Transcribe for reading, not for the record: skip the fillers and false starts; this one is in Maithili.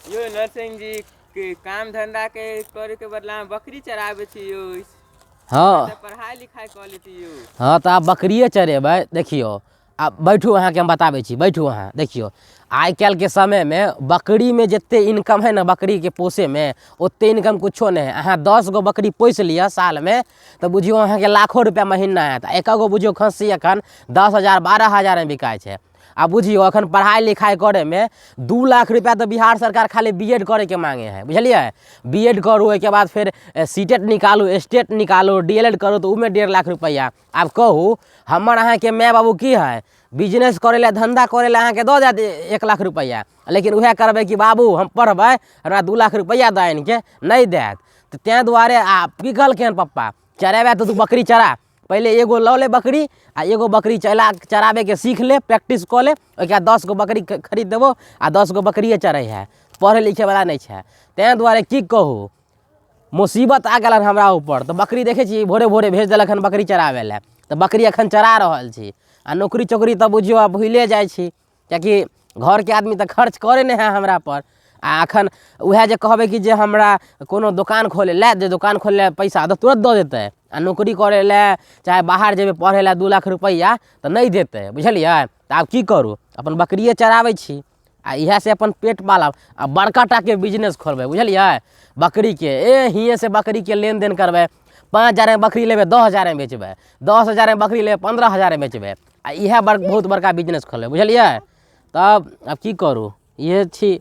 यौ नरसिंह जी के काम धंधा के करे के बदला में बकरी चराबै छी यौ। हँ। तऽ पढ़ाई लिखाई कऽ लेती यौ। हँ, तऽ आब बकरिए चरेबै। देखियौ, आब बैठू, अहाँके हम बताबै छी। बैठू अहाँ। देखियौ, आइ काल्हिके समयमे बकरीमे जतेक इनकम हइ ने, बकरीके पोसैमे ओतेक इनकम किछो नहि हइ। अहाँ 10 गो बकरी पोसि लिअ सालमे तऽ बुझियौ अहाँके लाखो रुपैआ महीना आयत। आ एक गो बुझियौ खस्सी एखन 10,000, 12,000मे बिकाइ छै। आ बुझियौ, एखन पढ़ाइ लिखाइ करैमे 2 लाख रुपैआ तऽ बिहार सरकार खाली बी एड करैके माँगे हइ, बुझलियै? बी एड करू, ओहिके बाद फेर सी टेट निकालू, स्टेट निकालू, डी एल एड करू, तऽ ओहिमे 1.5 लाख रुपैआ। आब कहू, हमर अहाँके माय बाबू की हइ, बिजनेस करै लए, धन्धा करै लए अहाँके दऽ देत 1 लाख रुपैआ, लेकिन उएह करबै कि बाबू हम पढ़बै, हमरा 2 लाख रुपैआ दऽ आनिके, नहि देत। तऽ ताहि दुआरे आ की कहलकै हन पप्पा, चरेबै तऽ तू बकरी चरा, पहिले एगो लऽ ले बकरी आ एगो बकरी चला चराबैके सीख ले, प्रैक्टिस कऽ ले, ओहिके बाद 10 गो बकरी खरीद देबो आ 10 गो बकरिए चरै है। पढ़ै लिखैवला नहि छै, ताहि दुआरे की कहू, मुसीबत आ गेल हन हमरा ऊपर। तऽ बकरी देखै छी, भोरे भोरे भेज देलक हन बकरी चराबै लए, तऽ बकरी एखन चरा रहल छी। आ नौकरी चौकरी तऽ बुझियौ आब भुलिए जाइ छी, किएकि घरके आदमी तऽ खर्च करै नहि हइ हमरापर। आ एखन उएह जे कहबै कि जे हमरा कोनो दोकान खोलै लए, जे दोकान खोलै लए पैसा तऽ तुरन्त दऽ देतै, आ नौकरी करै लए चाहे बाहर जेबै पढ़ै लए 2 लाख रुपैआ तऽ नहि देतै, बुझलियै? तऽ आब की करू, अपन बकरिए चराबै छी आ इएहसँ अपन पेट पालब। आ बड़का टाके बिजनेस खोलबै, बुझलियै? बकरीके ए हियेँसँ बकरीके लेनदेन करबै। 5,000मे बकरी लेबै, 10,000मे बेचबै। 10,000मे बकरी लेबै, 15,000मे बेचबै। आ इएह बड़ बहुत बड़का बिजनेस खोलबै, बुझलियै? तब आब की करू, इहे छी।